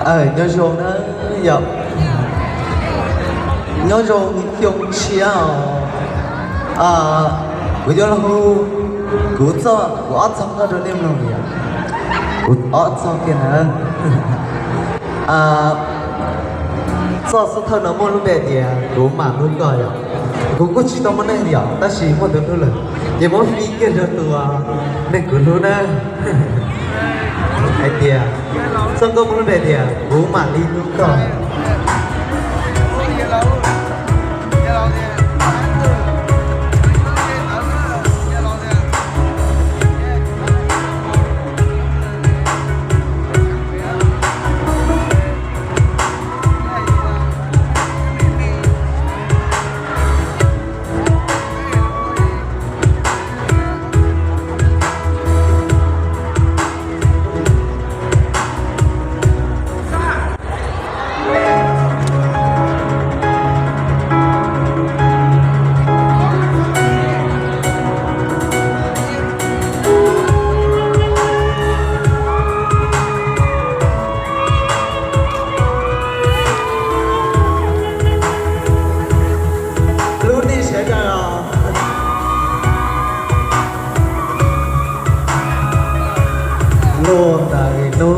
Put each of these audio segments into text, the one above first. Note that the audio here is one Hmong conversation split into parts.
Nyob zoo na yom. Nyob zoo xyoo tshiab os. Kuv yuav los hu, kuv txoj, kuv ob txoj nkauj rau nej mloog yom. Kuv ob txoj kiag na. Txoj xub thawj no muaj lub npe tias Kuv mam hlub koj yom. Kuv kuj tsis tau muaj neej yom, tab sis muaj tus hlub lawm, ces muab fij kiag rau tus neeg kuv hlub na. Hais tias, txoj nkauj muaj lub npe tias Kuv mam li hlub koj. Lub neej sawv daws. Los ntawm no,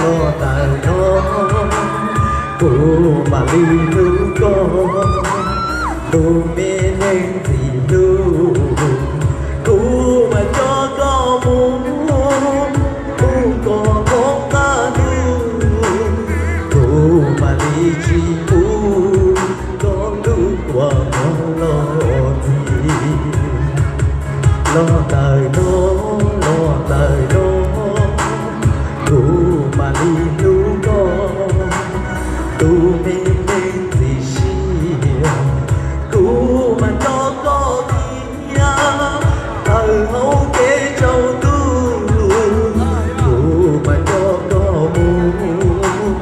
los ntawm no, kuv mam li hlub koj, tus me neeg ntxim hlub. Kuv mam coj koj mus, mus koj qhov qab ntuj, kuv mam li tsis pub koj ntuj ua mov los ntxiv. Los ntawm no, los ntawm no, kuv mam li hlub koj, tus me neeg ntxim siab. Kuv mam coj koj khiav tawm hauv kev tsaus ntuj, kuv mam coj koj mus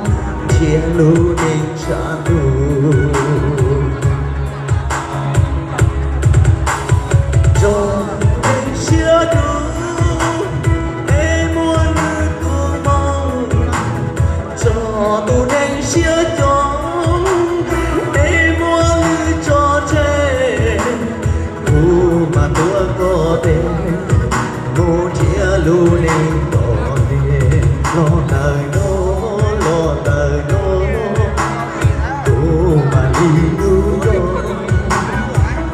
nrhiav lub neej tshav ntuj. Tso neeg siab dub, es muaj lwm tus moo. Tso tus neeg siab coob, es muaj lwm tso tseg. Kuv mam tuav koj tes, mus nrhiav lub neej tom ntej. Los ntawm no, los ntawm no, kuv mam li hlub koj,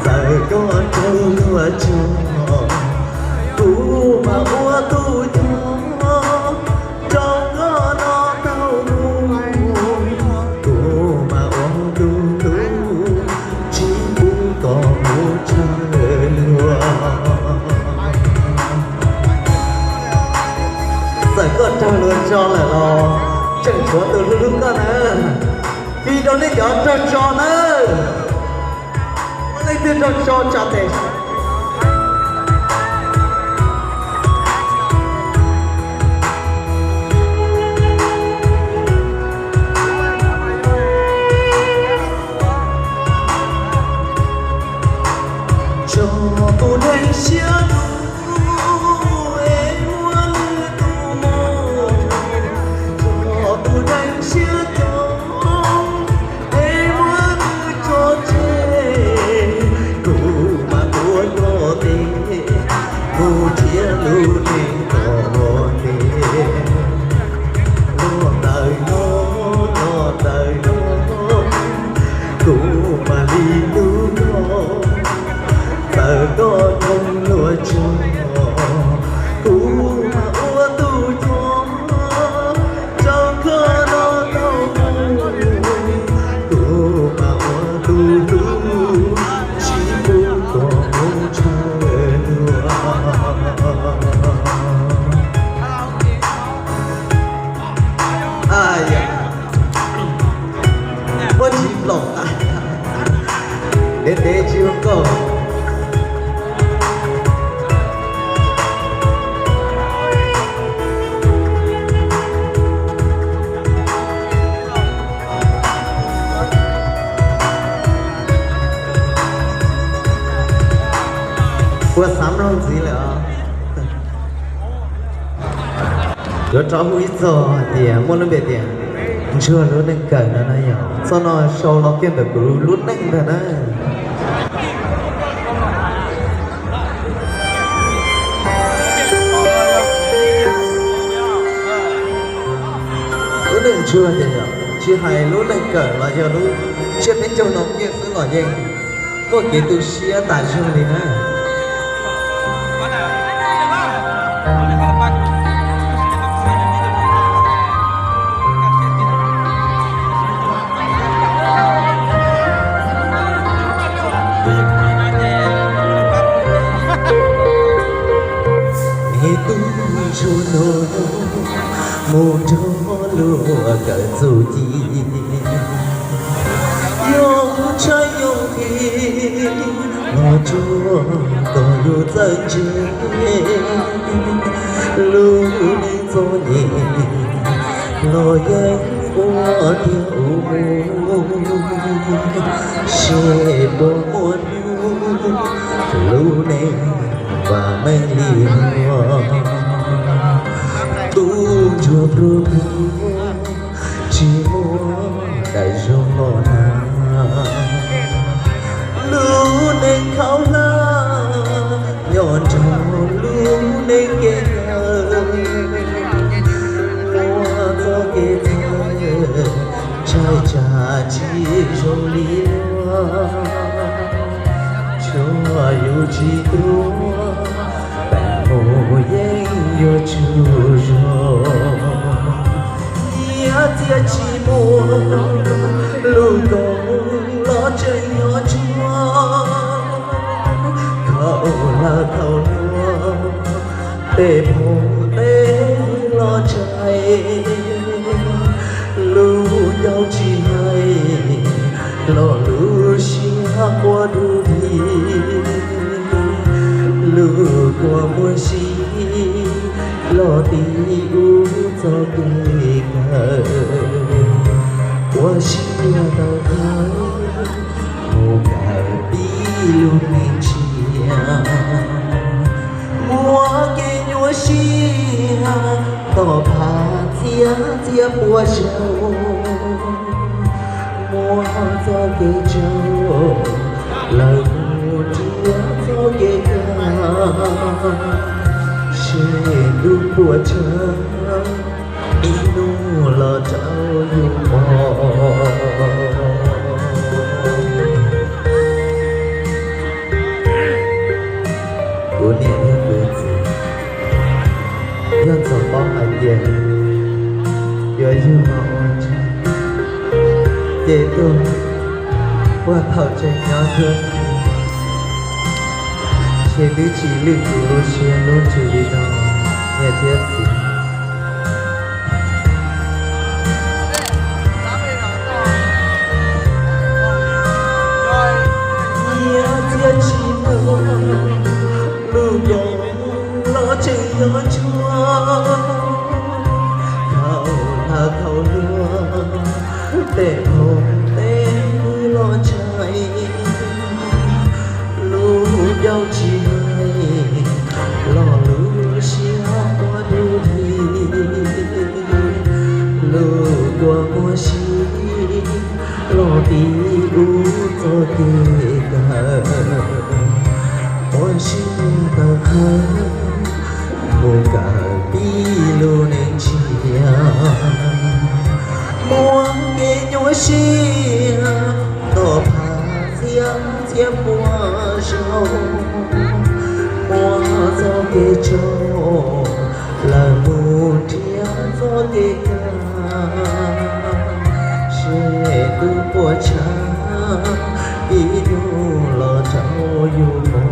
txawm koj raug luag tso, kuv mam ua tus coj rau koj no tau mus. Kuv mam ua tus hlub, tsis pub koj mus tshawb luag. Txawm koj raug luag tso lawm los tseem tshuav tus hlub hlub koj na. Fij rau nej cov raug tso nawb. Muaj leej twg raug tso tsa tes. Tso tus neeg siab dub, es muaj lwm tus moo. Tso tus neeg siab coob, es muaj lwm tso tseg. Kuv mam tuav koj tes, mus nrhiav lub neej tom ntej. Los ntawm no, los ntawm no, kuv mam li hlub koj, txawm koj raug luag tso, kuv mam ua tus coj rau koj no tau mus. Kuv mam ua tus hlub, tsis pub koj mus tshawb luag. Muab tsis pom, ntev ntev tsis ua nkauj. Ua xav mloog ntxiv lawm os. Yuav rov hu ib txog hais tias muaj lub npe tias Ntsuag lub neej kawm no na yog txoj no sau los kiag ntawm kuv lub neej ntag na. Lub neej ntsuag ces yog tsis hais lub neej kawm los yog lub tsiab peb caug no kiag xwb los yeej muaj kev tu siab tas zog li na. Es tus ntsuag no mus nrog luag kawm txuj ci, yog tshaj yoo nqi los tsuag kom yus txawj ntse. Lub neej txom nyem los yeej ua tiag ua mus, seb puas muaj hnub lub neej vam meej li luag. Tus ntsuag pluag pluag tsis muaj daim zog los nag, lub neej khaub hlab nyob nrog lub neej kev kawm, muaj txoj kev txawj ntshai tsam tsis zoo li luag. Tsuas yus tsis tuag, peb mus yeej yuav tsum zoo. Nyiaj txiag tsis muaj, lub koob los tseem nyob tsuag, khaus hlab khaus hlua, tej phooj tej ywg los ntshai. Lub ncauj tsis hais los lub siab quaj du di, lub kua muag si los tim ub txoj kev kawm. Ua siab tawv qhawv mus kawm pib lub neej tshiab, muaj kev nyuaj siab tom phav txhiab txhiab pua zaus, muaj txoj kev tsaug lawv mus nrhiav txoj kev kawm, seb ntuj puas tshawb ib hnub los rau yus pom. Kuv niam thiab kuv txiv, yog txawm paub hais tias yuav yug los ua ntsuag, ces tuag puag thaum tseem nyob tuag, ces twb tsis lwj kuv lub siab lub ntsws li no, niam thiab txiv. Nyiaj txiag tsis muaj, lub koob los tseem nyob tsuag, khaus hlab khaus hlua, tej phooj tej ywg los ntshai. Lub ncauj tsis hais los lub siab quaj du di, lub kua muag si los tim ub txoj kev kawm. Ua siab tawv qhawv mus kawm pib lub neej tshiab, muaj kev nyuaj siab tom phav txhiab txhiab pua zaus, muaj txoj kev tsaug lawv mus nrhiav txoj kev kawm, seb ntuj puas tshawb ib hnub los rau yus pom.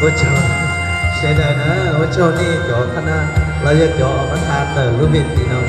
Ua tsaug sawv daws na, ua tsaug nej cov khab nab los yog cov uas pab tha ntawm lub ves tis no.